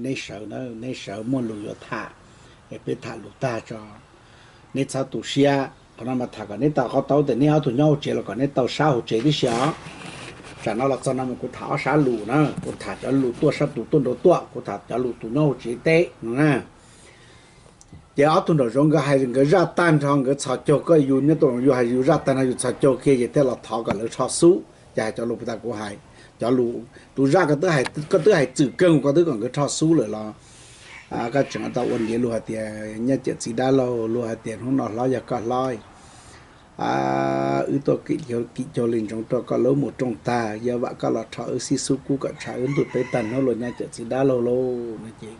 Neb sawv na, neb sawv muaj lus yuav tham, es peb tham lus tag tso. Neb txhob tu siab, qhov no mas tham kom neb tau qhov taub tias neb ob tug nyob hauv tsev los kom neb tau sab hauv tsev tib si os. Tsam no los txog no mas kuv tham ob sab lus na, kuv tham cov lus tuaj sab tus tuaj nraud tuaj, kuv tham cov lus tus nyob hauv tsev teb no na. Ces ob tug nraum zoov nkawd hais nkawd zaj tag nrho, nkawd txhos caug, koj yus nyob tau yus hais yus zaj tag nrho yus txhos caug kiag ces thiaj los thov kom lawv rho xub. Ces hais cov lus puag ta kuv hais, cov lus tus zaj koj twb hais txwm kawg, koj twb kom nkawd rho xub lawm los koj tseem tau ua ntiav lus hais tias nyaj cawm txiv dab laug, lus hais tias hnub no hlob yog koj hlob. Wb tuaj kim caug li ntsoov rau koj lub mus rooj tag, yog vam koj los rho wb xib xub kub kom tshav wb ntuj peb tag hnub los nyaj cawm txiv dab laug lauj no ces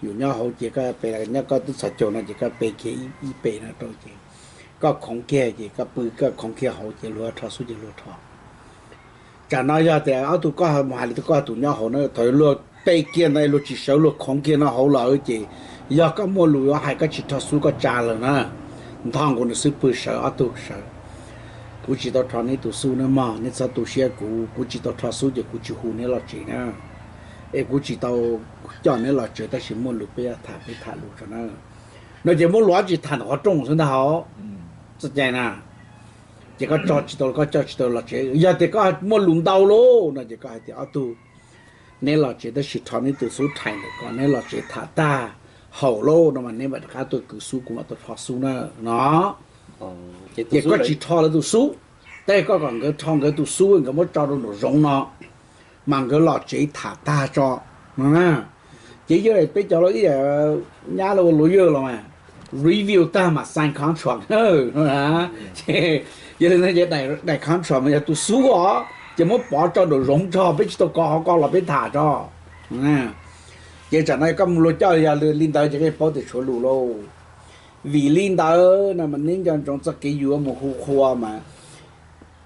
yus nyob hauv ces koj pe, nyob koj twb txhos caug no ces koj pe kiag ib pe no rau ces koj khoov kiag ces koj pw koj khoov kiag hauv ces luag rho xub ces luag rho. Tsam no yog tias ob tug koj mus hais li tus koj tus nyob hauv na, thaum luag pe kiag ntawd luag tsis sawv luag khoov kiag no hauv lawm ces yog koj muaj lus yuav hais koj tsis rho xub koj tsa lawm na. Ntho nkaus nws xub pwg sawv ob tug sawv. Kuv tsis tau rho neb tus xub na mog, neb txhob tu siab kuv, kuv tsis tau rho xub ces kuv tsis hu neb los tsev na. Es kuv tsis tau coj neb los tsev tab sis muaj lus peb yuav tham peb tham lus tso na. No ces muab lus dab tsi tham ntawm qhov rooj xwb ntag hauv. Txoj cai na, ces koj tso tsis tau koj coj tsis tau los tsev, yog tias koj muaj lus ntau lauj no ces koj hais tias ob tug neb los tsev tab sis rho neb tus xub rhais ntawm ko, neb los tsev tham tag haum lauj no mas neb mam rov qab tuaj kwv xub kuv mam tuaj rho xub na no. Ces koj tsis rho lawv tus xub, tab sis koj kom nkawd rho nkawd tus xub nkawd muab tso rau nraum zoov no mas nkawd los tsev tham tag tso no na. Ces yog peb cov ib yam nyab los ua lawyer los mas review tag mas sign contract. Yog li ntawd ces daim contract mas yog tus xub os, ces muab pov tso nraum zoov tso, peb tsis tau kov qhov ko los peb tham tso. Ces tsam no koj mus luag coj yog li ntawd ces koj paub tias tshuav lus lauj. Vim li ntawd no mas neb nco ntsoov txoj kev yus yuav mus hu qhua mas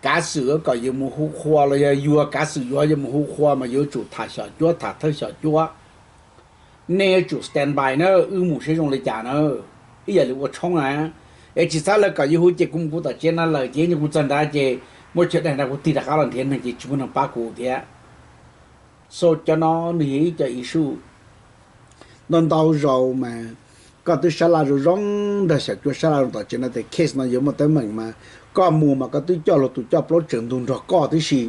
kav xwm kom yus mus hu qhua los yog yus kav xwm yuav yuav mus hu qhua mas yuav tsum tham xyom cuab tham thawj xyom cuab. Nej yuav tsum stand by na, wb mus seb zoo li cas na. Ib yam li ua tshoob na, es tsis txhob lawv kom yus hu ces kuv mus kuv tom tsev no lawm ces kuv txog nrad ces muaj chaw daig nrad kuv tig rov qab los nrhiav neeg ces tsis muaj neeg pab kuv thiab. So cov no nws yog ib co issue. Ntau ntau zaus mas koj twb sab laj zoo zoo nrog xyom cuab sab laj zoo tom tsev no tias case no yuav muaj teeb meem mas koj mus mas koj twb coj luag tus coj plaub tsaws ntug nrog koj tib si,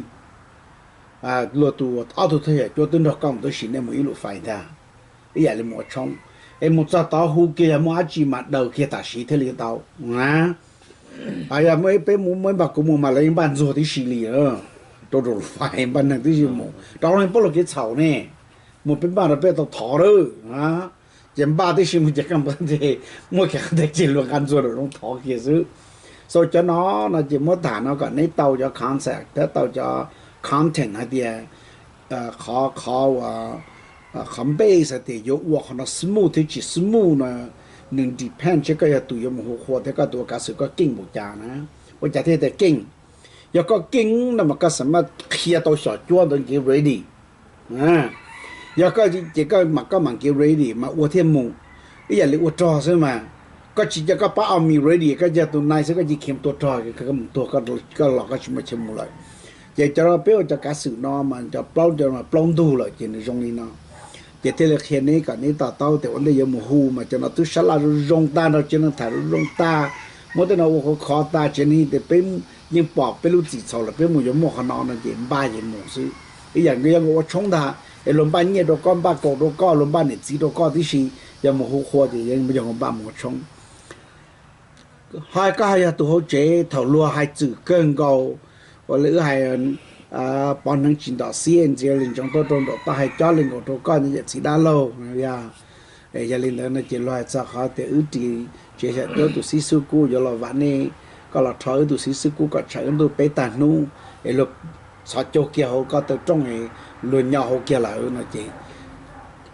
luag tus ob tug thawj xyom cuab twb nrog koj mus tib si, nej mus ib lub fais ntag. Ib yam li mus ua tshoob, es mus txog tod hu kiag yog muaj dab tsi mas daws kiag tam sim thiaj li tau. Yog muaj ib peb mus muaj ib npaj kuv mus mas lawv yeej npaj ntxuag tib si li, rau rau lub fais npaj neeg tib si mus rau qhov paub luag kev txhaum ne, mus peb npaj rau peb tau thov lawm. Ces npaj tib si mus ces koj npaj tes muaj kev qhov tes ces luag nqa ntxuag rau zoov thov kiag xwb. So cov no no ces muab tham no kom neb tau cov concept thiab tau cov content hais tias qhov, qhov, qhov base hais tias yuav ua qhov no smooth thiab tsis smooth no nws depend seb koj yog tus yuav mus hu qhua thiab koj tus ua kav xwm koj keej npaum cas na. Ua cas thiaj tias keej? Yog koj keej no mas koj xam maj qhia tau xyom cuab ntawd kev ready. Yog koj ces koj mam, koj mam kev ready mas ua thiaj mus. Ib yam li ua rog xwb mas, koj tsis cia koj pab army ready, koj cia tus nai xwb koj cia khiav mus tua rog, koj mus tuag koj los koj tsis muaj chaw mus lawm. Ces cov peb ua cov kav xwm no mas cov plaub, cov plaub ntug lawm ces nws zoo li no. Ces thiaj li qhia neb kom neb to taub tias ua ntej yuav mus hu mas cov no twb sab laj zoo zoo tag nrho, tsev neeg tham zoo zoo tag, muab tej no ua khov kho tag, tsev neeg tias peb yeej pom peb lub txim txhaum lawm, peb mus yuav muaj qhov no no ces npaj ces mus xwb. Ib yam nkawd yog nkawd ua tshoob ntag es luag npaj nyiaj rau koj, npaj kaus rau koj, luag npaj niam txiv rau koj tib si, yog mus hu qhua ces yeej yog nkawd npaj mus ua tshoob. Ho koj yog tus hauv tsev, thaum luag hais txwm kawg nkaus, ua li wb hais, pov hneev tsis ntom xiab ntxiv li ntsoov tuaj rau nraum toj hais cob li nkaus rau koj yawm txiv dab laug. Yog li ntawd no ces luag hais txog qhov tias wb ris tsev xyom cuab tus xib xub kub yuav los vam nej, koj los rho wb tus xib xub kub kom tshav wb ntuj peb tag hnub, es luag txhos caug kiag hauv koj taw rooj, luag nyo hauv kiag lawm no ces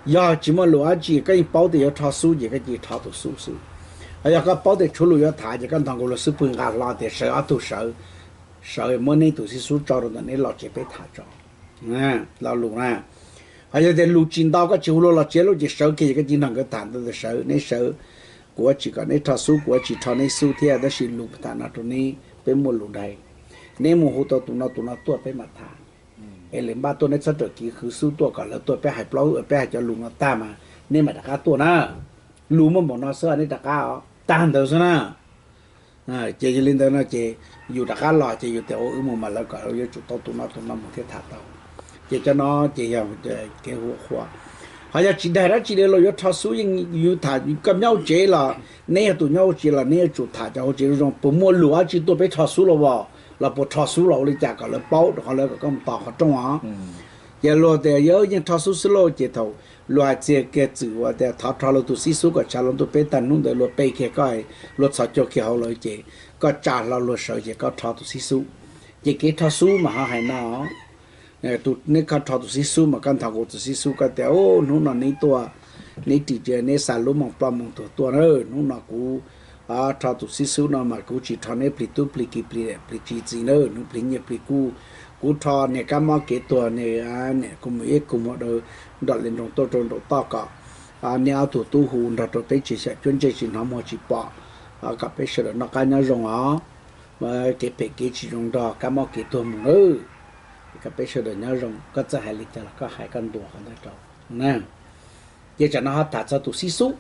yog tsis muaj lus dab tsi koj yeej paub tias yuav rho xub ces koj cia li rho tus xub xwb. Yog koj paub tias tshuav lus yuav tham ces koj nthos nkaus luag xub pwg nqa hlo tias sawv ob tug sawv, sawv muab neb tus xib xub tso rau ntawm neb los tsev peb tham tso. Lo lus na. Ho yog tias lus tsis ntau koj tsis hu luag los tsev lawm ces sawv kiag ces koj cia li nrog nkawd tham ntawd tias sawv, neb sawv, kuv yuav tsis kom neb rho xub, kuv yuav tsis rho neb xub thiab, tab sis lus tham no rau neb, peb muaj lus dai, neb mus hu tau tus no tus no tuaj peb mam tham. es lwm npaj tuaj, neb txhob rawm kiv khwv xub tuaj kom lawv tuaj peb hais plaub, peb hais cov lus no tag mas neb mam rov qab tuaj na. Lus muaj npaum no xwb nej rov qab, tag ntawd xwb na. Ces yog li ntawd no ces yus rov qab los ces yus tias ua wb mus mas lawv kom yuav tsum tau tus no tus no mus thiaj tham tau. Ces cov no ces yog kev hu qhuas. Ho yog tsis daig dab tsi li los yuav rho xub yeej yuav tham, koj nyob hauv tsev los neb yog tus nyob hauv tsev los neb yuav tsum tham cov hauv tsev zoo zoo, puas muaj lus dab tsi tuaj peb rho xub los as, los puas rho xub los ua li cas kom lawv paub rau qhov lawv kom koj mus tos qhov rooj os. Ces luag tias yog yeej rho xub xwb lauj, ces thaum luag hais txiag kiag txwm uas tias thov rho luag tus xib xub kom tshav luag ntuj peb tag hnub ntawd luag pe kiag koj, luag txhos caug kiag hauv lawm ces koj tsa hlo luag sawv ces koj rho tus xib xub. Ces kev rho xub mas ho hais no, tus neb koj rho tus xib xub mas koj nthos nkaus tus xib xub koj tias hnub no neb tuaj, neb ris neb xa lub moos ploj moos tuag tuaj na, hnub no kuv rho tus xib xub no mas kuv tsis rho neb plig tub plig ki plig plig tsis txiv na, hnub plig nyiaj plig kub, kuv rho niag kab mob kev tuag, niag kua muag iab kua muag daw nrom li nroos tuaj rau nraum toj kom neb ob tug tub hu nrog rau peb tsis xyom cuab ntsej tsis hnov muag tsis pom, kom peb sawv daws noj qab nyob zoo os. Kev phem kev tsis zoo nrog kab mob kev tuag mus na, kom peb sawv daws nyob zoo. Koj txawj hais li cas los koj hais koj ntuas qhov ntawd rau na. Ces tsam no ho tham txog tus xib xub.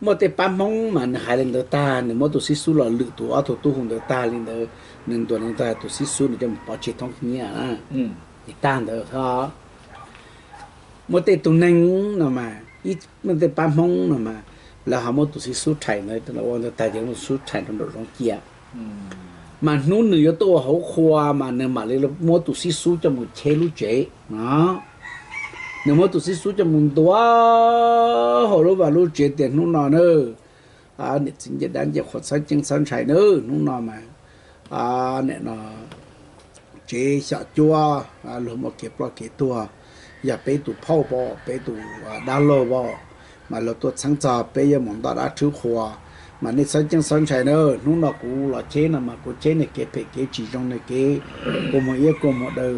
Muaj tej pab Hmoob mas nws hais li ntawd tag, nws muab tus xib xub los lwm tus ob tug tub hu ntawd tag li ntawd, nws ntuas li ntawd tus xib xub nws coj mus pov tseg thoob hnyiab na. Ces tag ntawd ho muaj tej tus neeg no mas, muaj tej pab Hmoob no mas, lawv ho muab tus xib xub rhais ntawd ua ntawd tag ces muab tus xib xub rhais rau nraum zoov cia. Mas hnub nws yuav tuaj ua hauv qhua mas nws mam li muab tus xib xub coj mus cheb lub tsev no. Nws muab tus xib xub coj mus ntuas hauv lub vaj lub tsev tias hnub no na, niam txiv ncej dab ncej qhuas txhob ceeb txhob ntshai na, hnub no mas nim no tsev xyom cuab luag muaj kev ploj kev tuag, yog peb tus phauj pab peb tus dab laug pab, mas luag tuaj txheeb txog peb yuav mus ntoj dab rhwb qhua, mas nej txhob ceeb txhob ntshai na, hnub no kuv los cheb no mas kuv cheb niag kev phem kev tsis zoo, niag kev kua muag iab kua muag daw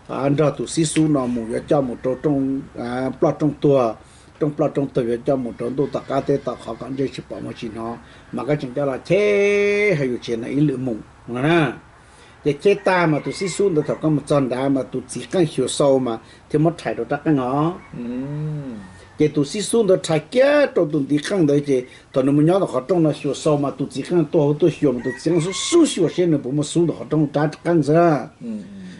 nrog tus xib xub no mus yuav coj mus rau ploj rooj tuag, rooj ploj rooj tuag yuav coj mus rau ntuj tom qab teb tom qhov kom ntsej tsis pom muag tsis hnov, mas koj tseem coj los cheb hauv yus tsev no ib lwm mus no na. Ces cheb tag mas tus xib xub ntawd thaum koj mus txog nrad mas tus txiv qeej xyuas xau mas thiaj muab rhais rau rab qeej os. Ces tus xib xub ntawd rhais kiag rau tus txiv qeej ntawd ces thaum nws mus nyob tom qhov rooj no xyuas xau mas tus txiv qeej tuaj hauv tuaj xyuas mas tus txiv qeej xub xub xyuas seb nws puas muaj xub ntawm qhov rooj rab qeej xwb.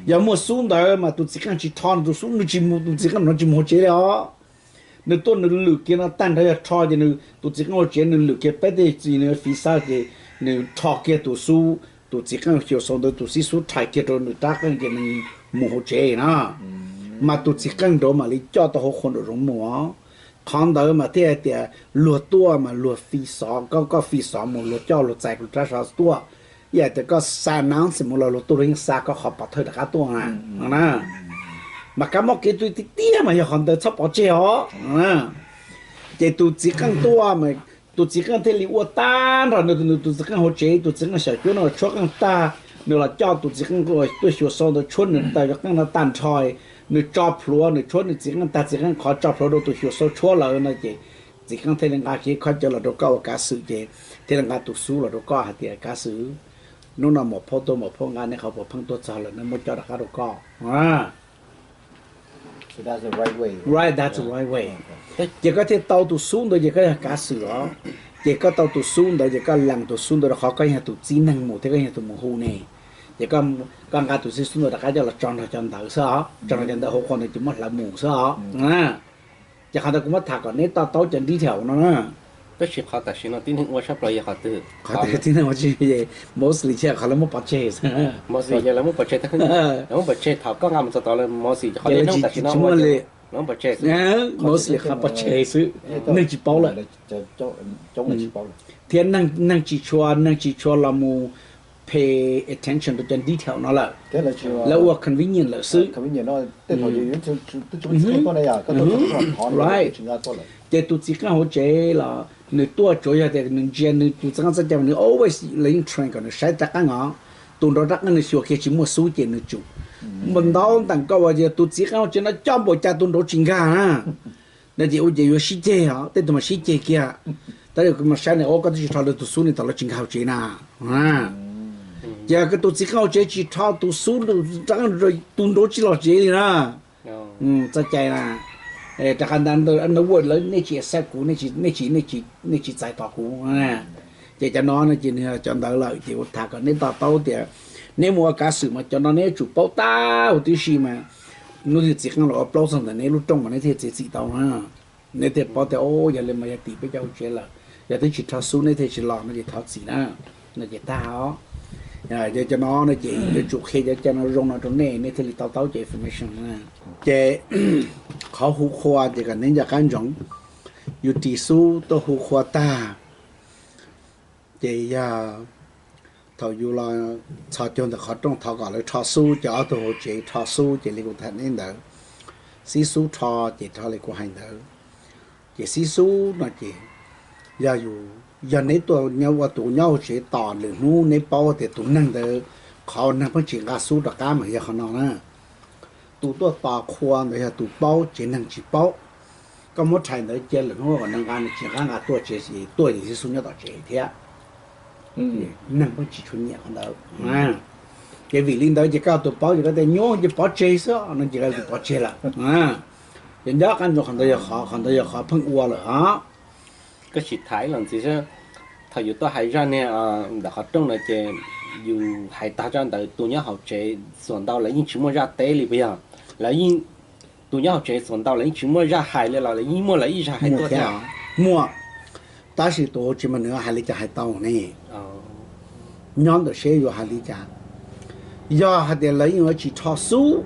Yog muaj xub ntawd mas tus txiv qeej tsis rho nws tus xub, nws tsis mus, tus txiv qeej no tsis mus hauv tsev li os. Nws tuaj nws lwm kiag no tag nrho, yog rho ces nws tus txiv qeej hauv tsev nws lwm kiag peb tej txiv nws fiv xab ces nws rho kiag tus xub, tus txiv qeej xyuas xau ntawd tus xib xub rhais kiag rau nws rab qeej ces nws mus hauv tsev na. Mas tus txiv qeej nraud mam li coj tau hauv qhua nraum zoov mus os. Qhov ntawd mas thiaj hais tias luag tuaj mas luag fiv xov, koj koj fiv xov mus luag coj luag txais rab xov tuaj. Ib yam tias koj xa announce mus los luag tuaj luag yeej xa koj qhov pov thawj rov qab tuaj na. Mas kab mob kev tuag tiag tiag mas yog qhov ntawd txhob pov tseg os. Ces tus txiv qeej tuaj mas tus txiv qeej thiaj li ua tag nrho nws tus txiv qeej hauv tsev, tus txiv qeej xyom cuab no tshuab qeej tag, nws los coj tus txiv qeej tuaj xyuas xau ntawd tshuab nws tag, cov qeej no tag nrho, nws tso plhuav, nws tshuab nws txiv qeej tag, txiv qeej qhov tso plhuav rau tus xyuas xau tshuab lawm no ces txiv qeeb thiaj li nqa kiag khob cawv los rau koj ua kav xwm ces thiaj li nqa tus xub los rau koj hais tias kav xwm, hnub no muam phauj tuaj muam phauj nqa nej qhov puav pheej tuaj txog lawm, nej muab coj rov qab rau koj. Right, that's the right way. Ces koj thiaj tau tus xub ntawd ces koj yog kav xwm os. Ces koj tau tus xub ntawd ces koj lees tus xub ntawd rau qhov koj yog tus txib neeg mus thiab koj yog tus mus hu ne. Ces koj nqa tus xib xub ntawd rov qab coj los tso nrog cov ntawd xwb os, tso nrog cov ntawd hauv qhua ntawd ces muab hlawv mus xwb os. Ces qhov ntawd kuv muab tham kom neb to taub cov detail no na. Tab sis qhov tam sim no tib neeg ua tshaj plaws yog qhov twg? Qhov tib neeg ua tsis, mostly ces qhov lawv muab pov tseg xwb. Mostly ces lawv muab pov tseg, lawv muab pov tseg thaum koj nqa mus txog tod lawv mostly qhov tib neeg tam sim no ua li, lawv muab pov tseg xwb. Mostly qhov pov tseg xwb, neeg tsis paub lawm. Thiab neeg tsis tshua, neeg tsis tshua los mus pay attention rau cov detail no lawm. Lawv ua convenient lawm xwb. Right. Ces tus txiv qeej hauv tsev los nws tuaj tsuav yog tias nws ntsia nws tus txiv qeej txoj cai nws always lawv yeej train kom nws saib rab qeej os. Tus nraud rab qeej nws xyuas kiag tsis muaj xub ces nws tsum. Npaum ntaub ntees koj ua ces tus txiv qeej hauv tsev no coj npaum cas tus nraud tsis nkag na. No ces ua ces yuav sib ceg os, tej tug mas sib ceg kiag. Tab sis kuv mas saib ne, o koj twb tsis rho lawv tus xub ne, tam lawv tsis nkag hauv tsev na. Ces koj tus txiv qeej hauv tsev tsis rho tus xub, tus nraub tsis los tsev li na. Txoj cai na, rov qab ntawd no lawv nej tsis accept kuv, nej tsis txais tos kuv. Ces cov no no ces nws yog cov ntawd lawm ces kuv tham kom neb to taub tias neb mus ua kav xwm mas cov no neb yuav tsum paub tag huv tib si mas hnub twg txiv qeej los ua plaub txog ntawm neb lub rooj mas neb thiaj txiav txim tau na. Neb thiaj paub tias o, yog li mas yog tim peb cov hauv tsev lawm, yog twb tsis rho xub neb thiaj tsis los no ces thov txim na, no ces tag os. Ces cov no no ces yuav tsum qhia cov cai no zoo no rau nej, nej thiaj li to taub cov information na. Ces qhov hu qhua ces kom neb nco qab ntsoov, yus ris xub tuaj hu qhua tag, ces yog thaum yus los txhos caug ntawm qhov rooj thov kom lawv rho xub, ces ob tug hauv tsev rho xub, ces li kuv tham neb ntawd, xib xub rho, ces rho li kuv hais ntawd. Ces xib xub no ces yog yus, yog neb tuaj ua tus nyob hauv tsev tos lwm hnub neb paub tias tus neeg ntawd qhov neeg pheej tsis nqa xub rov qab mas yog qhov no na. Tus tuaj tos qhua ntawd yog tus paub, tsev neeg tsis paub. Koj muab rhais ntawd cia lwm hnub kom neeg nqa, nws tsis nqa, nqa tuaj tsev, tuaj ces xib xub nyob tom tsev thiab. Neeg pheej tsis tshua nyiam qhov ntawd. Ces vim li ntawd ces koj tus paub ces koj tias nyuaj ces pov tseg xwb no ces koj tus pov tseg lawm. Ces nco qab ntsoov qhov ntawd yog qhov, qhov ntawd yog qhov pheej ua lawm os. Koj sim tham ib los ntxiv, thaum yus tuaj hais zaj niag ntawm qhov rooj no ces yus hais tag zaj ntawd tus nyob hauv tsev xuas ntau lawv yeej tsis muaj zaj teb li puas yog? Lawv yeej, tus nyob hauv tsev xuas ntau lawv yeej tsis muaj zaj hais li los lawv yeej muaj lawv ib zaj hais tuaj thiab? Muaj, tab sis tus hauv tsev mas nws hais li cas hais tau ne. Nyob ntawm seb yuav hais li cas. Yog hais tias lawv yeej yuav tsis rho xub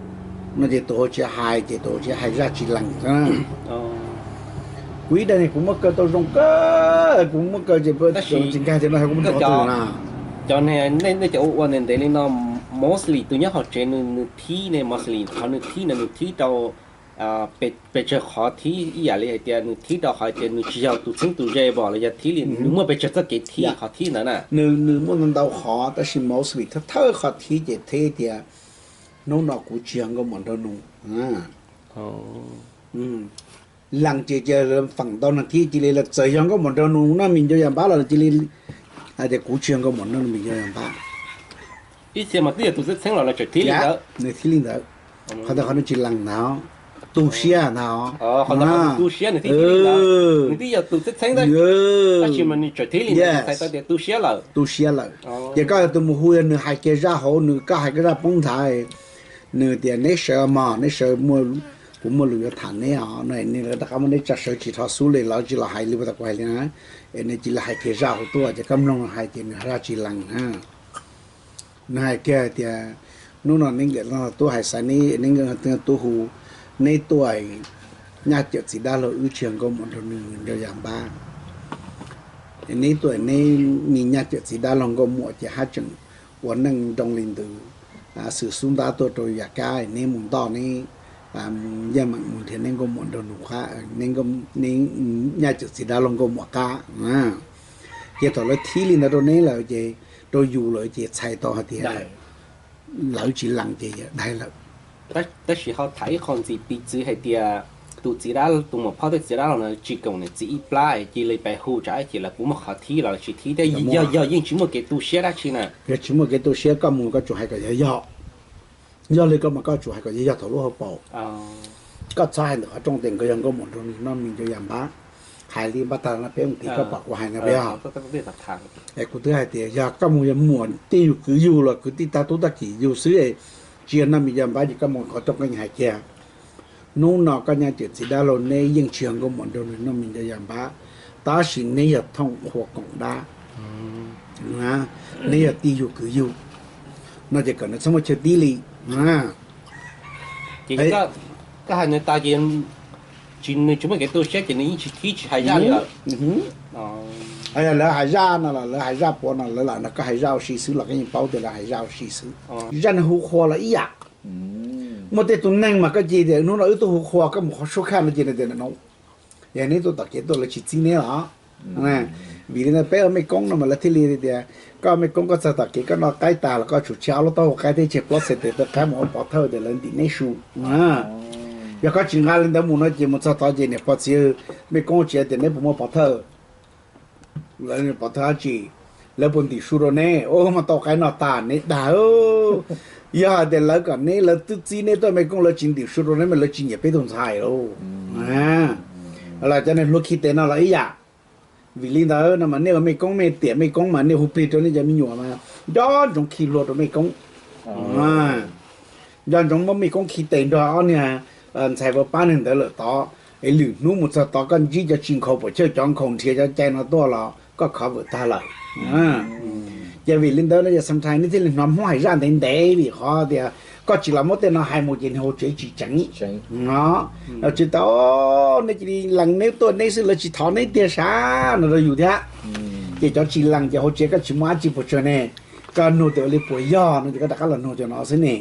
no ces tus hauv tsev hais ces tus hauv tsev hais zaj tsis lees. Kuv ib daim niag kuv muab kaw tau zoo kawg, kuv muab kaw ces tsis nkag ces no kuv muab rov tus na. Cov nej, nej cov ua ua ntev ntev li no, mostly tus nyob hauv tsev nws thib ne, mostly qhov nws thib no nws thib rau pes tsawg qhov thib ib yam li hais tias nws thib rau qhov tias nws tsis yog tus txheeb tus ze pom los yog thib li nws muaj pes tsawg txoj kev thib qhov thib ntawd na. Nws muaj ntau ntau qhov tab sis mostly thawj thawj qhov thib ces thib tias hnub no kuv tsis yog nkauj muam nraug nus. Lees ces cia feem ntau neeg thib cia li los txawm yog nkauj muam nraug nus noj mis ncaus yam npab los cia li hais tias kuv tsis yog nkauj muam nraug nus mis ncaus yam npab. Ib txhia mas twb yog tus txheeb txheeb los nws tseem thib li ntawd. Nws thib li ntawd. Qhov ntawd qhov nws tsis lees ntag, tu siab ntag. Tu siab nws thib li ntawd, nws twb yog tus txheeb txheeb tab sis mas nws tseem thib li ntawd, txhais tau tias tu siab lawm. Tu siab lawm. Ces koj yog tus mus hu yog nws hais kiag zaj hauv nws, koj hais kiag zaj poob nthav, nws tias neb sawv mog, neb sawv, kuv muaj lus yuav tham neb os no, nws rov qab muab neb tsa sawv tsis rho xub li, lawv tsis los hais li puas tas kuv hais li na. Es nws cia li hais kiag zaj hauv tuaj ces koj mloog hais ces nws zaj tsis lees na. Nws hais kiag hais tias hnub no neb nkawm leej tub hais xaiv neb, neb nkawm leej tub hu neb tuaj, nyaj cawm txiv dab laug wb tsis yog nkauj muam nraug nus ncaus yam npab. Neb tuaj neb me nyaj cawm txiv dab laug nkauj muam ces haj tseem ua neej nroo li ntawd, xwm xub ntab tuaj rau yam kab neb mus ntoj neb yeej meem mus nrhiav neb nkauj muam nraug nus qab, nyaj cawm txiv dab laug nkauj muam qab. Ces thaum lawv thib li ntawd rau neb lawm ces, rau yus lawm ces txhais tau hais tias lawv tsis lees ces yawm dai lawm. Tab sis ho tham ib qho ntxiv piv txwv hais tias tus txiv dab, tus muam phauj thiab txiv dab laug no tsis koom niam txiv ib plab cia li pes hu tsam ces lawv puas muaj qhov thib los lawv tsis thib thiab, yog yog yeej tsis muaj kev tu siab dab tsi na. Yog tsis muaj kev tu siab koj mus koj tsum hais kom yog yog. Yog li koj mas koj tsum hais kom yog yog thaum lub hauv paus. Koj txhob hais ntawm qhov rooj tias nkawd yog nkauj muam nraug nus noj mis ncaus yam npab. Hais li npaj tag no peb mus tiv koj pom kuv hais no puas yog? Es kuv twb hais tias yog koj mus yog muam tej yug kwv yug los kwv tij tag tub tag kim yug xwb, tsis yog noj mis ncaus yam npab ces koj mus qhov rooj koj hais kiag. Hnub no koj nyaj cawm txiv dab laug neb yeej tsis yog nkauj muam nraug nus noj mis ncaus yam npab, tab sis neb yog thooj qhua koom dab, neb yog tij yug kwv yug, no ces kom nws txhob muaj chaw tib li. Ces koj hais nws tas ces tsis, nws tsis muaj kev tu siab ces nws yeej tsis thib tsis hais zaj li lawm. Yog lawv hais zaj no los lawv hais zaj puav no lawv lam nrog koj hais zaj ua si xwb los koj yeej paub tias lawv hais zaj ua si xwb. Zaj nws hu qhua los ib yam. Muaj tej tus neeg mas koj cia tias hnub no wb tuaj hu qhua koj mus qhov suab khaj no ces nws tias no, yog neb tuaj tom kev tuaj lawv tsis txib neb los. Vim li ntawd peb ua mej koob no mas lawv thiaj li tias koj mej koob koj txog tom kev koj noj qaib tas los koj tsum tseg ob lub taub hau qaib thiab tseg plaub txhais tes taw qaib mus ua pov thawj tias lawv ntim neb su. Yog koj tsis nqa li ntawd mus no ces mus txog tod ces niam pog txiv mej koob tsis tias neb puas muaj pov thawj, lawv pov thawj dab tsi. Lawv puas ntim su rau neb? Ua mas tau qaib noj tag neb dag. Yog hais tias lawv kom neb, lawv twb txib neb tuaj Mekoob, lawv tsis ntim su rau neb mas lawv tsis nyiam peb tus ntxhais lauj. Los cov neeg hluas khi tes no los ib yam. Vim li ntawd no mas nej ua Mekoob, mej tiam Mekoob mas nej hu plig rau nej cov me nyuam mas nco ntsoov khi hlua rau Mekoob. Nco ntsoov muab Mekoob khi tes nrog ob niag ntxhais pab neeg ntawd lawm tod, es lwm hnub mus txog tod koj ntsib cov tsis nkhaus puas chawj, cov nkhaus nrhiav cov cai no tuaj los koj cover tag lawm. Ces vim li ntawd no ces sometimes nej thiaj li hnov Hmoob hais zaj ntev ntev vim qhov tias koj tsis los muab tej no hais mus ces nws hauv tsev tsis tseev. No tsis tas, nej cia li lees neb tuaj neb xwb, lawv tsis thov neb tiag sav no rau yus thiab. Ces cov tsis lees ces hauv tsev koj tsis muaj dab tsi puas tsawg ne. Koj nug tias ua li puas yog no ces koj rov qab los nug cov no xwb ne.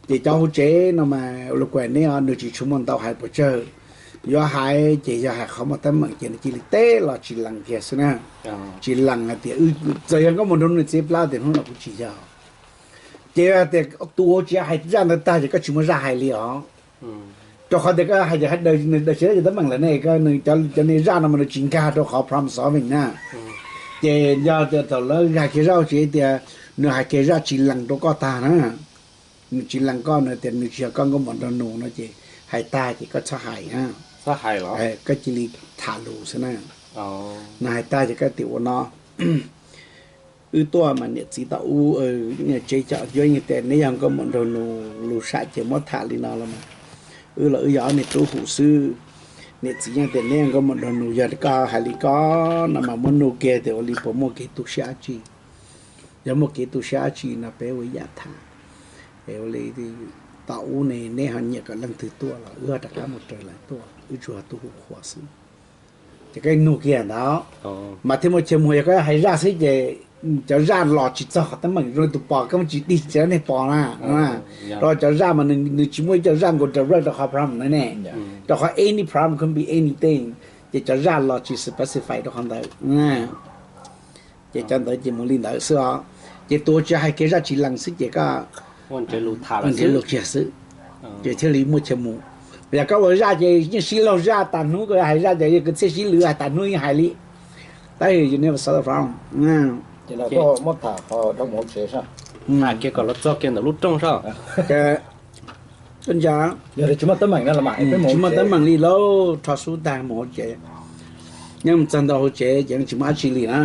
Ces cov hauv tsev no mas ua li kuv hais neb, nws tsis tshua muaj ntau hais puas tsawg. Yuav hais ces yog hais qhov muaj teeb meem ces nws cia li teb los tsis lees kiag xwb na. Tsis lees hais tias, txawm yog nkauj muam nraug nus txiv plab tias hnub no kuv tsis yog. Ces yog tias tus hauv tsev hais zaj ntawd tag ces koj tsis muaj zaj hais li os. Rau qhov tias koj hais tias daws tsis tau cov teeb meem lawm ne, nws cov niag zaj no mas nws tsis nkag rau qhov problem solving na. Ces yog tias thaum lawv hais kiag zaj hauv tsev tias nws hais kiag zaj tsis lees rau koj tag na, nws tsis lees koj no tias nws tsis yog koj nkauj muam nraug nus no ces hais tag ces koj txhob hais na. Koj cia li tham lus xwb na. Nws hais tag ces koj tias ua no, wb tuaj mas niam txiv tau ub, tsev cov cuab yeej tias neb yog nkauj muam nraug nus lus sam ces muab tham li no los mas wb los wb yog ob niag tub hu xwb. Niam txiv yeej tias neb yog nkauj muam nraug nus, yog koj hais li ko no mas muab nug kiag tias ua li puas muaj kev tu siab dab tsi. Yog muaj kev tu siab dab tsi no peb ua ib yam tham. Es ua li tau ub ne, neb ho nyiam kom leej twg tuaj los wb ho rov qab mus raws lawv tuaj, wb tsuas yog tub hu qhua xwb. Ces koj nug kiag ntawd mas thiaj muaj chaw mus. Yog koj hais zaj xwb ces cov zaj los tsis txog qhov teeb meem, zoo li tus pos koj muab tsis dig tsis rau nej pos na. Rau cov zaj mas nws tsis muaj ib co zaj nkaus direct rau qhov problem na ne. Rau qhov any problem could be anything, ces cov zaj los tsis specify rau qhov ntawd. Ces cov ntawd ces mus li ntawd xwb os. Ces tus tsis hais kiag zaj tsis lees xwb ces koj nrhiav lus kiag xwb, ces thiaj li muaj chaw mus. Yog koj ua zaj ces yeej sib laug zaj tas hnub, koj hais zaj ces yog kwv txhiaj sib lwv hais tas hnub yeej hais li. Tab sis you never solve the problem. Ces muab tham qhov mus hauv tsev sab, hais kiag kom los txog kiag ntawm lub rooj sab. Ua cas tsis muaj teeb meem li lauj, rho sub tag mus hauv tsev. Nyob mus txog ntua hauv tsev ces yeej tsis muaj dab tsi li na.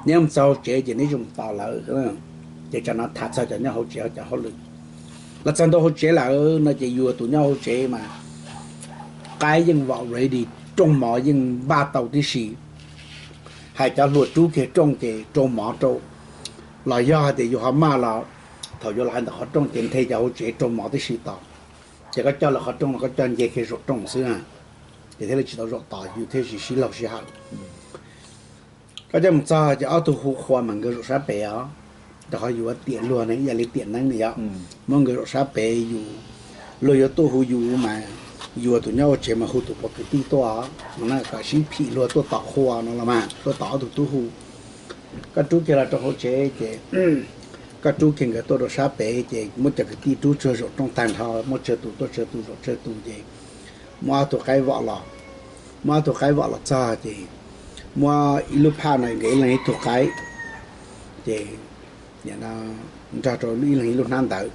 Nyob mus txog hauv tsev ces neb zoo tos lawv. Ces tsam no tham txog cov nyob hauv tsev cov hauj lwm. Los txog ntua hauv tsev lawm no ces yus tus nyob hauv tsev mas qaib yeej vom ready, rooj mov yeej npaj tau tib si. Hais cov hluas rub kiag rooj ces rau mov rau, los yog hais tias yus ho maj los thaum yuav los hais ntawm qhov rooj ces nthe cov hauv tsev rau mov tib si tau. Ces koj coj lawv qhov rooj no koj coj nce kiag zaum rooj xwb na, ces thiaj li tsis tau zaum tod yus thiaj tsis sib laug sib hawm. Koj coj mus txog ces ob tug hu qhua mas nkawd zaum sab pem os, rau qhov yus tiam luag ne ib yam li tiam neeb ne yom. Muab nkawd zaum sab pem, yus luag yuav tuaj hu yus mas yus tus nyob hauv tsev mas hu tus pog kwv tij tuaj, kom sib phim luag tuaj tom qhua no los mas tuaj tom ob tug tub hu. Koj rub kiag los rau hauv tsev ces koj rub kiag nkawd tuaj rau sab pem ces muab cov kwv tij rub tsuag zaum rooj tag nrho, muab tsawg tus tuaj tsawg tus zaum tsawg tus ces muab ob tug qaib vom los. Muab ob tug qaib vom los txog ces muab ib lub phaj no nkawd ib leeg ib tug qaib, ces nrog rau ib leeg ib lub hnab ntawv.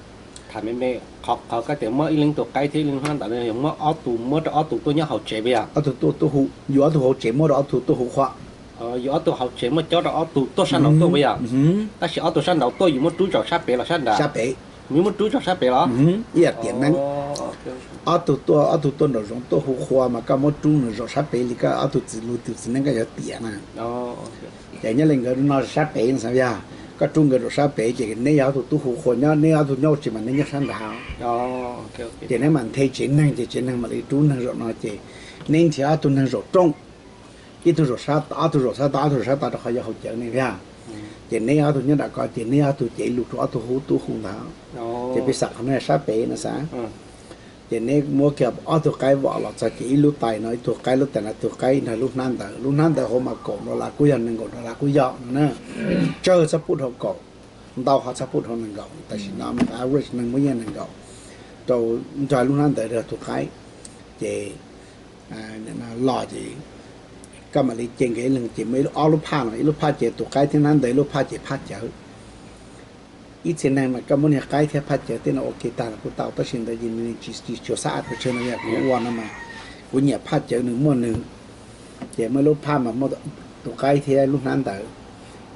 Qhov koj tias muab ib leeg ib tug qaib thiab ib leeg hnab ntawv no yog muab ob tug, muab rau ob tug tuaj nyob hauv tsev puas yog? Ob tug tuaj, tuaj hu, yus ob tug hauv tsev muab rau ob tug tuaj hu qhua. Yus ob tug hauv tsev muab cob rau ob tug tuaj sab nraud tuaj puas yog? Tab sis ob tug sab nraud tuaj yus muab rub tso sab pem los sab nrad? Sab pem. Yus muab rub tso sab pem los? Ib yam tiam neeb. Ob tug tuaj, ob tug tuaj nraum zoov tuaj hu qhua mas koj muab rub nws zaum sab pem li koj ob tug txiv lus tus txiv neeb koj yuav tiam na. Ces nyob li nkawd no sab pem xav yog, koj rub nkawd zaum sab pem ces neb yog ob tug tub hu qhua nyob, neb ob tug nyob hauv tsev mas neb nyob sab nrad. Ces neb mam nthe tsev neeg ces tsev neeg mam li rub neeg zaum no ces neb nrhiav ob tug neeg zaum rooj, ib tug zaum sab, ob tug zaum sab tod, ob tug zaum sab tod rau qhov yog haus cawv ne yog. Ces neb ob tug nyob nram ko ces neb ob tug cev lus rau ob tug hu tub hu ntawd. Ces piv xam qhov no sab pem no xav. Ces neb muab kiag ob tug qaib vom los txog ces ib lub tais no ib tug qaib, lub tais no ib tug qaib, nrog lub hnab ntawv, lub hnab ntawv hauv mas kaum dollar kuj yog, nees nkaum dollar kuj yog no na. Tsawg txhob pub dhau kaum, ntau qhov txhob pub dhau nees nkaum, tam sim no average neeg muab yeej nees nkaum rau, nrog lub hnab ntawv rau tus qaib. Ces los ces koj mam li ce nkawd ib leeg ces muaj ib lub, ob lub phaj no, ib lub phaj ces tus qaib thiab hnab ntawd, ib lub phaj ces phaj cawv. Ib txhia neeg mas koj muab niag qaib thiab phaj cawv tej no ua ke tag los kuj tau, tab sis ntawd ces nws tsis, tsis tshua xab as pes tsawg no, yog kuv ua no mas kuv nyiam phaj cawv nws muaj nws. Ces muaj ib lub phaj mas muaj tus qaib thiab lub hnab ntawd.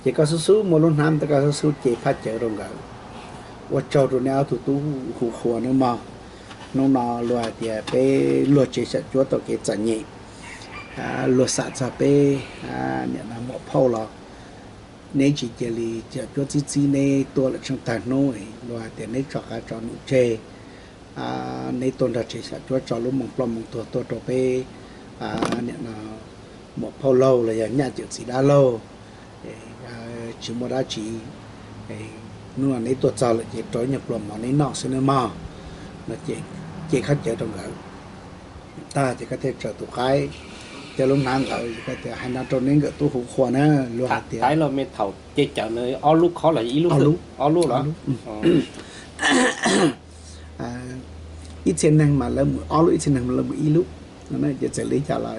Ces koj xub xub muab lub hnab ntawd, koj xub xub ce phaj cawv rau nkawd. Ua tsaug rau neb ob tug tub hu qhua nawb mog. Hnub no luag hais tias peb luag tsev xyom cuab tau kev txom nyem, luag xam txog peb niam no muam phauj los neb tsis cia li xyom cuab txib txib neb tuaj lawm tsheej tag hnub, luag hais tias neb tso qav tso num tseg, neb tuaj nrog tsev xyom cuab tso lub moo ploj moo tuag tuaj rau peb niam no muam phauj laug los yog nyaj cawm txiv dab laug, tsis muaj dab tsi. Hnub no neb tuaj txog lawm ces rau ib nyuag pluas mov neb noj xwb nawb mog. No ces ce khaub cawv rau nkawd tag ces koj thiaj tsaws tus qaib thiab lub hnab ntawd, koj tias hais no rau neb nkawm tub hu qhua na, luag hais tias thaum ce cawv ob lub khob los ib lub, ob lub los ib txhia neeg mas lawv mus ob lub, ib txhia neeg mas lawv mus ib lub. Ces txawm li cas los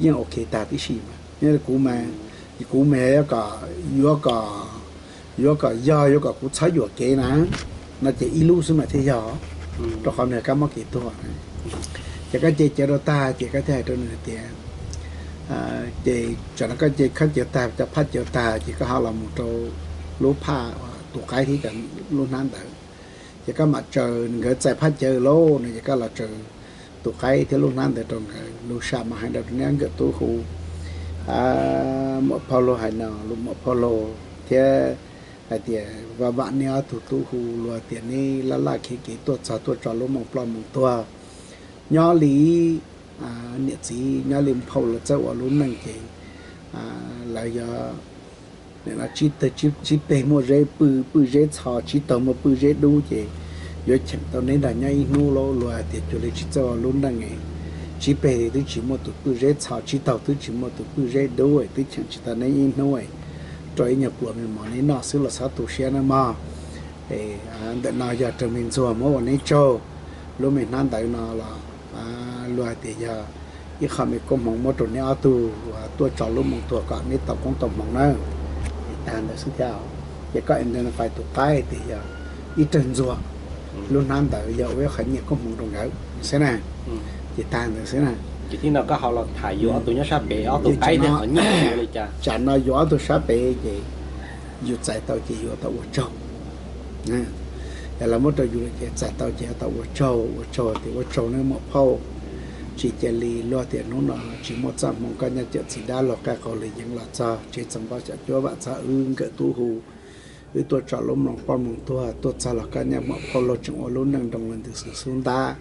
yeej ok tag tib si mas. Nyob li kuv mas, kuv mas yuav kom, yuav kom, yuav kom yog, yuav kom kuv txhob yuam kev na, no ces ib lub xwb mas thiaj yog, rau qhov nws kab mob kev tuag. Ces koj ce cawv rau tag ces koj thiaj hais rau nws tias, ces tsam no koj ce khaub cawv tag, cov phaj cawv tag ces koj ho los mus rau lub phaj tus qaib thiab cov lub hnab ntawd. Ces koj mam tsaws, nkawd txais phaj cawv lauj no ces koj los tsaws tus qaib thiab lub hnab ntawd rau nkawd. Lus sam mas hais rau neb nkawm tub hu muam phauj laug hais no, lus muam phauj laug thiab hais tias vam vam neb ob tug tub hu, luag tias neb laj laj khiav kev tuaj txog tuaj tso lub moo ploj moo tuag. Nyob li niam txiv, nyob li phauj lawv txawj ua lub neej ces lawv yog tsib peg muaj zeb pw, pw zeb txho, tsib taug muaj pw zeb dub ces yuav cheem tau neb nrog nyob ib hnub lauj, luag hais tias cuag li tsis txawj ua lub neej. Tsib peg twb tsis muaj tus pw zeb txho, tsib taug twb tsis muaj tus pw zeb dub, twb cheem tsis tau neb ib hnub, rau ib nyuag pluas me mov neb noj xwb los txhob tu siab nawb mog. Ntawm no yog raws me ntxuag muab ua neb tsaug. Lub me hnab ntawd no los luag hais tias yog ib qho me koob hmoov muab rau neb ob tug tuaj tso lub moo tuag kom neb tau koob tau hmoov nawb. Tag ntawd xwb thiab. Ces koj identify tus qaib tias yog ib rawg ntxuag, lub hnab ntawd yog ua ib qho nyiam koob hmoov rau nkawd xwb na. Ces tag ntawd xwb na. Ces tib no koj ho los tham yus ob tug nyob sab pem, ob tug qaib thiab qhov nyiaj li cas? Tsam no yus ob tug sab pem ces yus txais tau ces yus tau ua tsaug. Yog lawv muab rau yus lawm ces txais tau ces yuav tau ua tsaug, ua tsaug tias ua tsaug nawb muam phauj. Tsis cia li luag tias hnub no tsis muaj txoj hmoo koj nyaj cawm txiv dab laug qaij qaug lwm yeev los txog tsev txoos npau xyom cuab vam txog wb nkawm tub hu, wb tuaj tso lub mloog poj moo tuag tuaj txog los koj nyaj muam phauj laug tseem ua lub neej nroo los ntws xwm xub ntab.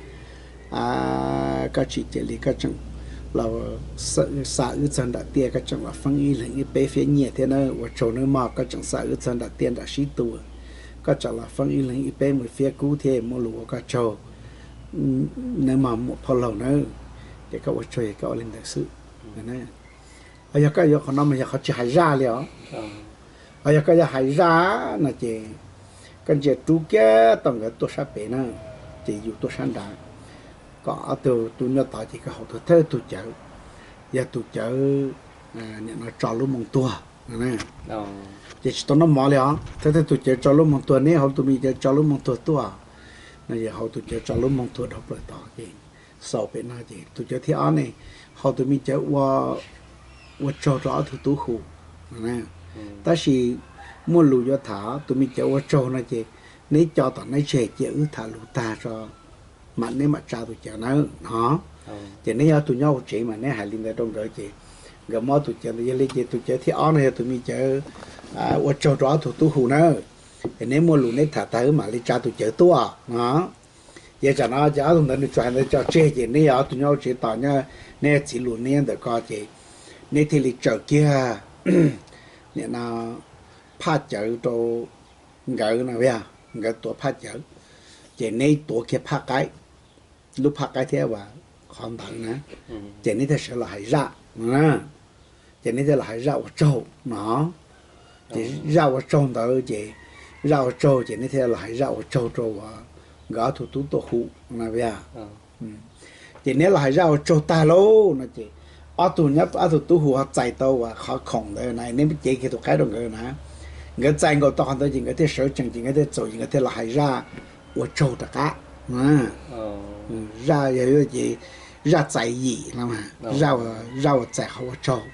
Koj tsis cia li koj tseem los xa wb txog nram tiaj, koj tseem los feeb ib leeg ib peb fiab nyiaj thiab na, ua tsaug nawb mog, koj tseem xa wb txog nram tiaj nram sib tua, koj tseem los feeb ib leeg ib peb me fiab kub thiab, muaj lus ua koj tsaug nawb mog muam phauj laug nawb. Ces koj ua tsaug es koj ua li ntawd xwb. Ho yog koj yuav qhov no mas yog qhov tsis hais zaj li os. Ho yog koj yuav hais zaj no ces koj ntsia rub kiag tau nkawd tuaj sab pem na, ces yus tuaj sab nrad, kom ob tug tus nyuj tod ces koj haus thawj thawj tug cawv, yog tus cawv nim no tso lub moo tuag. Ces tsis tau noj mov li os, thawj thawj tus cawv tso lub moo tuag, neb haus tus me cawv tso lub moo tuag tuaj, no ces haus tus cawv tso lub moo tuag dhau plaws tod ces xaus pem no ces tus cawv thib ob ne, haus tus me cawv ua tsaug rau ob tug tub hu. Tab sis muaj lus yuav tham, tus me cawv ua tsaug no ces neb co tom neb tseg cia wb tham lus tag tso mam neb mam tsa tus cawv nawb no. Ces neb yog tus nyob hauv tsev mas neb hais li ntawd rau nkawd ces nkawd muab tus cawv ntawd, yog li ces tus cawv thib ob no yog tus me cawv ua tsaug rau ob tug tub hu nawb. Es neb muaj lus neb tham tag wb mam li tsa tus cawv tuaj no. Ces tsam no ces ob tug ntawd nws tsuas hais ntawd tso tseg ces neb yog ob tug nyob hauv tsev tos nyob, neb txiv lus neb nyob ntawm ko ces neb thiaj li tsaws kiag nim no phaj cawv rau nkawd no, nkawd tuav phaj cawv, ces neb tuav kiag phaj qaib, lub phaj qaib thiab qhov ntawd na, ces neb thiaj sawv los hais zaj no, ces neb thiaj los hais zaj ua tsaug no. Ces zaj ua tsaug ntawd ces, zaj ua tsaug ces neb thiaj los hais zaj ua tsaug rau nkawd ob tug tub tuaj hu no. Ces neb los hais zaj ua tsaug tag lauj no ces Ob tug nyob, ob tug tub hu ho txais tau uas qhov khoom ntawd na, neb cev kiag tus qaib rau nkawd na. Nkawd txais nkaus tau qhov ntawd ces nkawd thiaj sawv tsees, ces nkawd thiaj txaus, ces nkawd thiaj los hais zaj ua tsaug rov qab. Zaj yog ces zaj txais yim no, zaj uas txais qhov ua tsaug.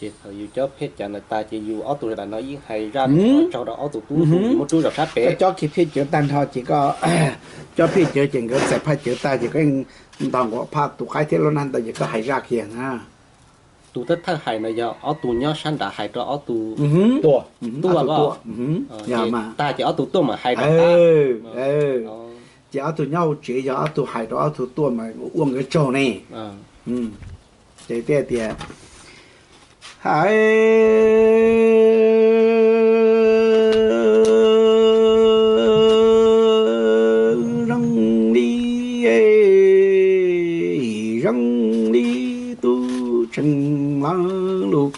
Ces thaum yus cob phej cav ntawd tas ces yus ob tug sawv daws no yeej hais zaj ua tsaug rau ob tug tub hu muab rub zog sab pem. Koj cob kiag phej cawv tag nrho ces koj, cob phej cawv ces nkawd txais phaj cawv tag ces koj ntaus nqua phaj tus qaib thiab lub nab ntawd ces koj hais zaj kiag na. Tus thawj thawj hais no yog ob tug nyob sab nrad hais rau ob tug tuaj, tuaj, tag ces ob tug tuaj mam hais rau. Ces ob tug nyob hauv tsev yog ob tug hais rau ob tug tuaj mas ua nkawd tsaug ne. Ces thiaj tias, hais zoo li, zoo li tub tseem los lus,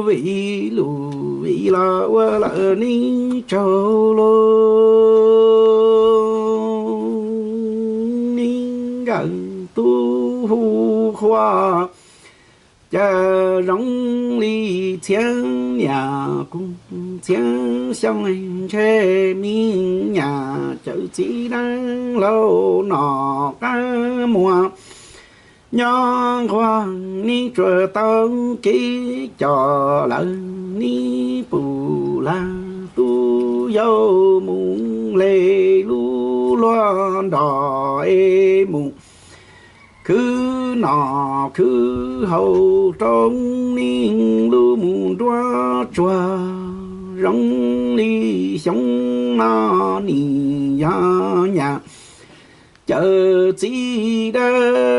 vim lus vim los ua lawm neb tsaug lus, neb nkawm tub hu qhua. Cas zoo li txhiab niam kuv txhiab xyoo ntshe me nyuam cawm txiv dab laug no qab muag. Nyob nquag neb tsuas tau kev coj lawm, neb puj laj tub yau mus le lub luag nrog es mus khwv noj khwv haus rau neb lub mus nruab tsuag. Zoo li xyoo no nim yog nyuam cawm txiv dab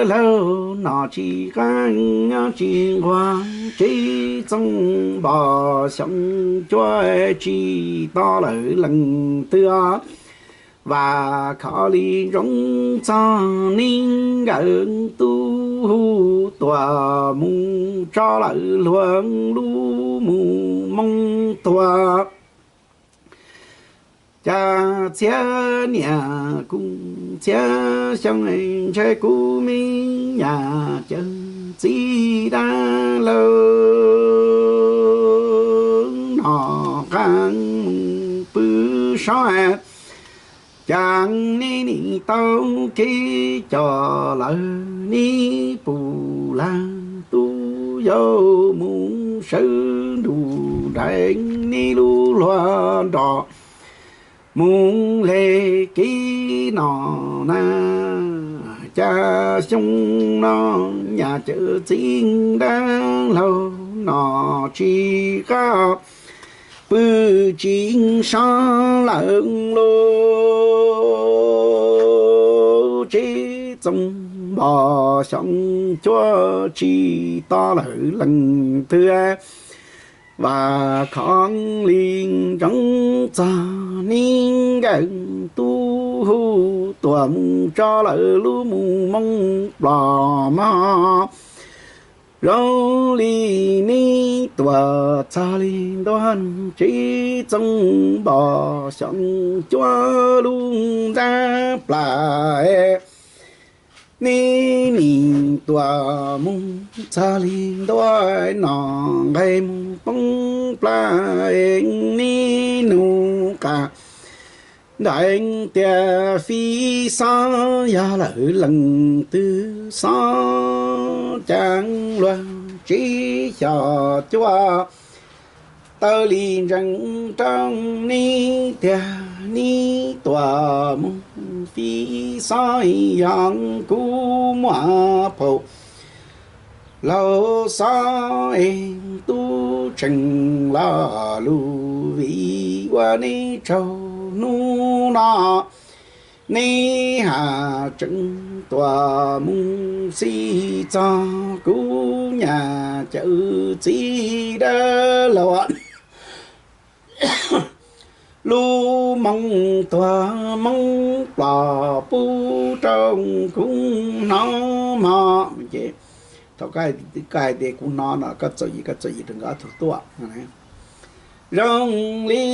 laug no tsis qab nyob tsis nquag, tsev txoos npog xyoo cuab tsis to lawm leej twg. Vam khov li ntsoov txog neb nkawm tub hu tuam mus tso lawm luag lub mus moo tuag. Cas txhiab niam kuv txhiab xyoo ntshe kuv me nyuam cawm txiv dab laug no qab mus pw sob. Cas neb nim tau kev coj lawm, neb puj laj tub yau mus sawv nrug nraim neb lub luag nrog mus le kev no na. Cas xyoo no nyuam cawm txiv dab laug no tsis qab pw tsis sob lawm lub tsev txoos npog xyoo cuab tsis to lawm leej twg. Vam khov li ntsoov txog neb nkawm tub hu tuam mus tso lawm lub mus moo plos mog. Zoo li neb tuam txog li ntua tsev txoos npog xyoo cuab lub ntab plas. Neb nim tuam mus txog li ntua no nqaij mus poob plas, neb nug qas nraim tias fiv xob yog lawm leej twg xob. Cas luag tsev xyom cuab taw li ntsees rau neb tias neb tuam mus fiv xob yog kuv muaj phaum laug xob es tub tseem los lus vim ua neb tsaug hnub no. Neb has tseem tuam mus xij txog kuv nyuam cawm txiv dab laug lub moo tuag moo plos pub rau kuv hnov mog. Ces thaum koj hais tias kuv hnov no koj txawm yim, koj txawm yim rau nkawd ob tug tuaj. Zoo li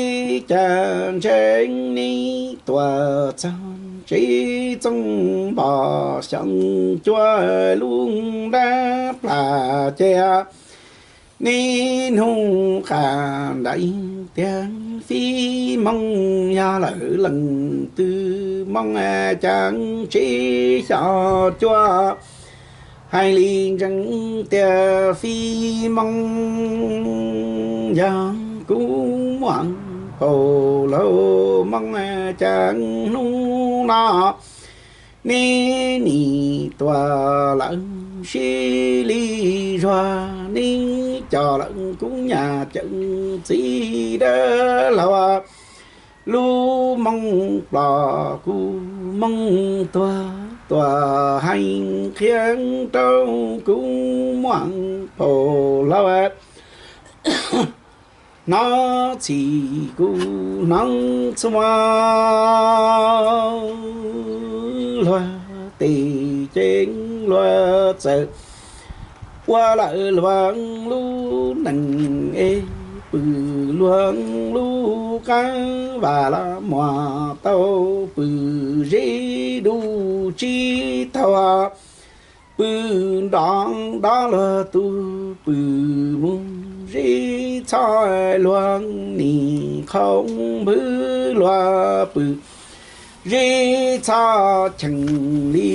cas ntshe neb tuam txog tsev txooj npog xyoo cuaj lub nrab plas ces neb hnub qas ntais tias fij moo yog lawm leej twg moo cas tsev xyom cuaj hais li ntsees tias fij moo yog kuv muam paum laug moo cas hnub no neb nim tuag lawm sib li zuag neb coj lawm kuv nyab cawm txiv dab laug lub moo plos kuv moo tuag tuaj hais qhia rau kuv muam paum laug hnov txhij kuv hnov txhua luag tej cev luag txawm ua lawm luag lub neej es pw luag lub qab vas los muaj tau pw zeb dub tsis tau pw nrov nrov luag tus pw mus zeb txhoj luag nim qhov npwb luag pw zeb txhoj cheem li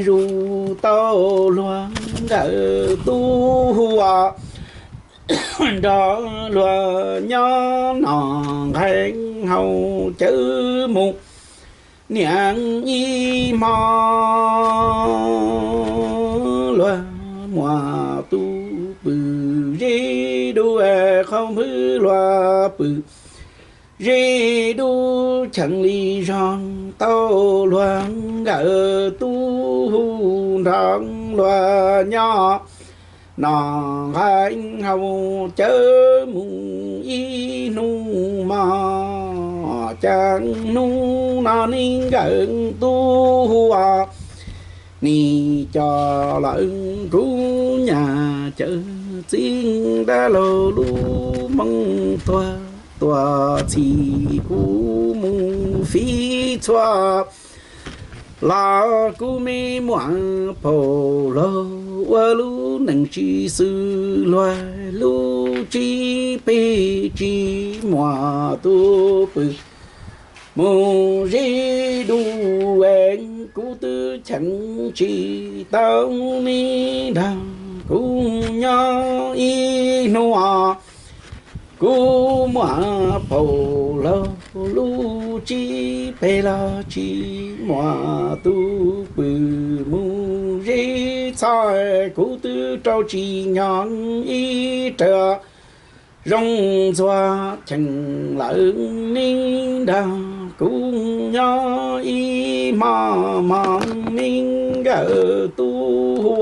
zus tau luag nkawm tub hu nrog luag nyob no nqaij hau cawv mus niam ib hmo luag muaj tus pw zeb dub qhov npwb luag pw zeb dub cheem li zog tau luag nkawm tub hu nrog luag nyob no nqaij hau cawv mus ib hnub mog cas hnub no neb nkawm tub hu nim coj lawm kuv nyab cawm txiv dab laug lub moo tuag tuaj txhij kuv mus fij txhua los kuv me muam paum laug ua lub neej tsis xws luag lub tsis peg tsis muaj tus pw mus zeb dub es kuv twb cheem tsis tau neb nrog kuv nyob ib hnub kuv muam paum laug lub tsis peg los tsis muaj tus pw mus zeb txhoj kuv twb rau tsis nyob ib raws zoo ntxuag cheem lawm neb nrog kuv nyob ib hmo mog neb nkawm tub hu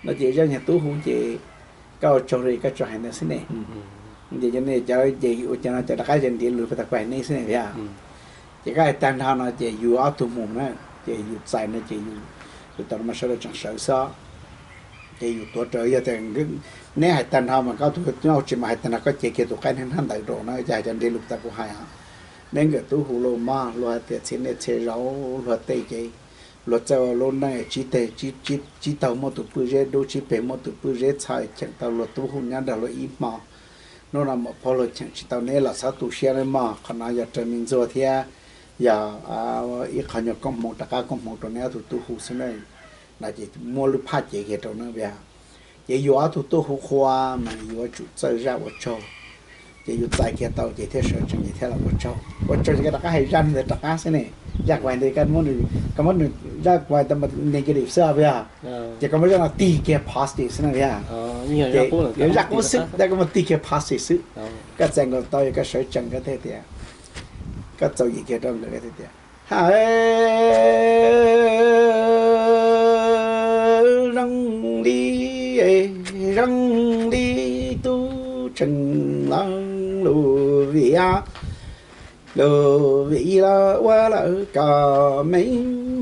no ces zaj nyuag tub hu ces koj ua tsaug li koj tsuas hais ntawd xwb ne. Ces cov ne cov ces ua cas no cov rov qab ces ntiav lus pas tas kuv hais neb xwb ne thiab. Ces koj hais tag nrho no ces yus ob tug mus na, ces yus txais no ces yus tus tau mas sawv daws tseem sawv xwb. Ces yus tuav rawv yog tias neb hais tag nrho mas koj tus nyob tsis mas hais tag nrho koj cev kiag tus qaib hnab ntawd rau na, ces hais cov ntiav lus pas tas kuv hais os. Neb nkawm tub hu los mog, luag hais tias txhia niaj txhia zaus luag tej ces luag txawj ua lub neej tsib teg, tsib taug muaj tus pw zeb dub, tsib peg muaj tus pw zeb txhoj, cheem tau luag tub hu nyob nrog luag ib hmo. Hnub no muam phauj luag cheem tsis tau neb los txhob tu siab nawb mog, qhov no yog raws me ntxuag thiab yog ib qho nyuag koob hmoov rov qab koob hmoov rau neb ob tug tub hu xwb na. No ces muab lub phaj cev kiag rau na. Ces yus ob tug tub hu qhua mas yuav tsum txawj zaj ua tsaug. Ces yus txais kiag tau ces thiaj sawv tsees ces thiaj los ua tsaug. Ua tsaug ces koj rov qab hais zaj ntawd rov qab xwb ne. Zaj kuv hais ntawd koj muab nws, zaj kuv hais ntawd negative xwb os yog. Ces koj muab zaj no tig kiag positive xwb na yog. Ces yuav zaj qub xwb tab koj muab tig kiag positive xwb. Koj txais nkaus tau yog koj sawv tsees koj thiaj tias, koj txaus yim kiag rau nkawd tias, ha, zoo li, zoo li tub tseem los lus vim, lus vim los ua lawm kom me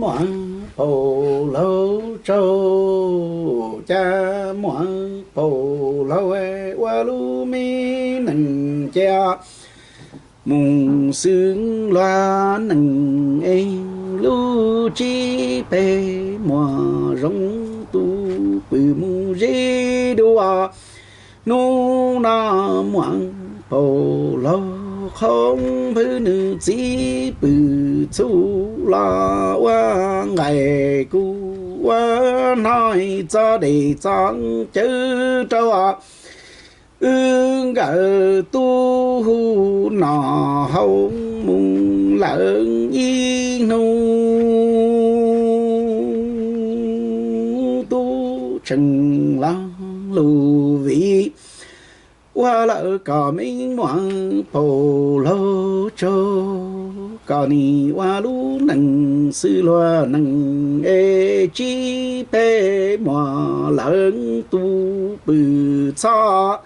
muam paum laug tsaug, cas muam paum laug ua lub me neej ces mus xwb luag neej es lub tsib peb muag zoo tu pw mus ze dua. Hnub no muaj paug laug qhov nphwv nws txiv pw txhub los ua nqaij kuv ua hnoi txog dej txog cawv rau wb nkawd tub hu no haus mus lawm ib hnub tub tseem los lus vim ua lawm kom me muam paug laug tsaug kom nim ua lub neej xwb luag neej es tsib peb muag lawm tu pw txhob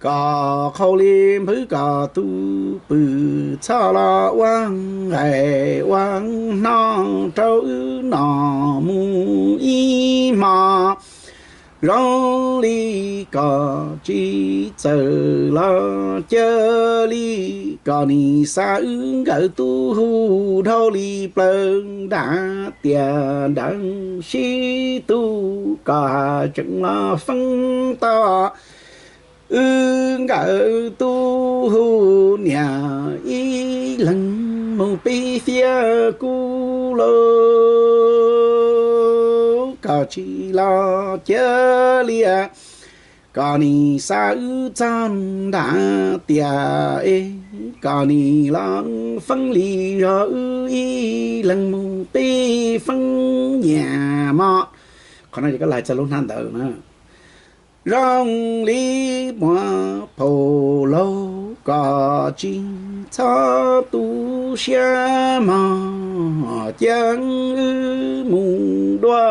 kom qhau li nphwv kom tu pw txhob los ua nqaij ua hnub rau wb no mus ib hmo. Zoo li kom tsis txawm los cia li kom nim xa wb nkawd tub hu dhau li plaws nram tiaj nram sib tub kom tseem los feeb tau wb nkawd tub hu niam ib leeg mus pib fiab kuv lauj. Kom tsis los cia li kom nim xa wb txog nram tiaj es kom nim los feeb li zog wb ib leeg mus pib feeb nyiam mog. Qhov no ces koj los hais txog lub hnab ntawd na. Zoo li muam paug laug kom tsis txhob tu siab mog, cia wb mus dua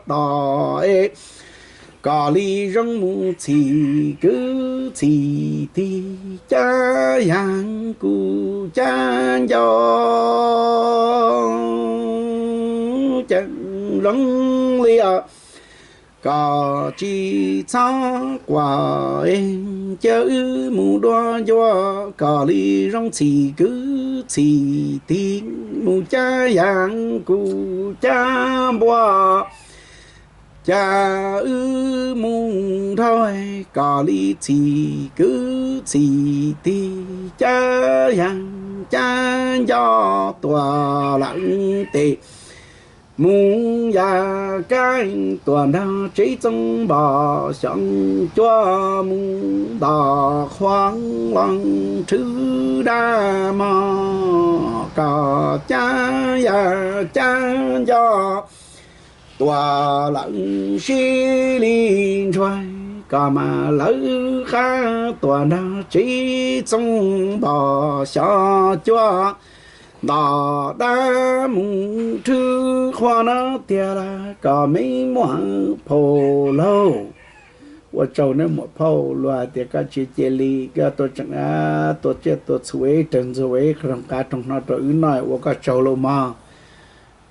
tos es kom li zoo mus txhim kwv txhim tij cab yas kuv cab nco. Ces zoo li os, kom tsis txhob quaj es cia wb mus dua ncua kom li zoo txhim kwv txhim tij mus cab yas kuv cab npua. Cas wb mus dhau kom li txhim kwv txhim tij cab yas cab nco tuaj lawm tes mus yas kab tuaj nrog tsev txoov npos xyoo cuaj mus nto qhuav los rhwv dab mog kom cab yas cab nco tuaj lawm sib li ntshua kom mas lawv qab tuaj nrog tsev txoov npos xyoo cuaj nto dab mus rhwv qhuav no tiag las kom me muam paug laug. Ua tsaug nawb muam phauj, luag hais tias koj tsis cia li koj tuaj tseem tuaj tsiaj tuaj txhu es rawg ntxuag es qhov roog qab roog hno rau wb noj, ua koj tsaug lauj mog.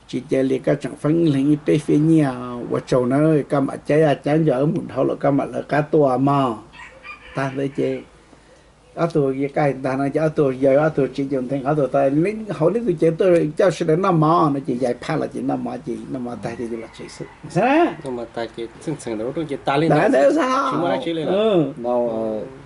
Tsis cia li koj tseem feeb leeg ib peb fiab nyiaj, ua tsaug nawb. Koj mam cab yas cab nco wb mus dhau lawm koj mam lawv qab tuaj mog. Tag ntawd ces ob tug yais tag no ces ob tug yawg ob tug tsis ncaus ntees, ob tug tas hauv neb tug cev tuaj coj sawv daws noj mov no ces yais phaj los ces noj mov ces noj mov tag ces los tsev xwb. Ntawd xwb.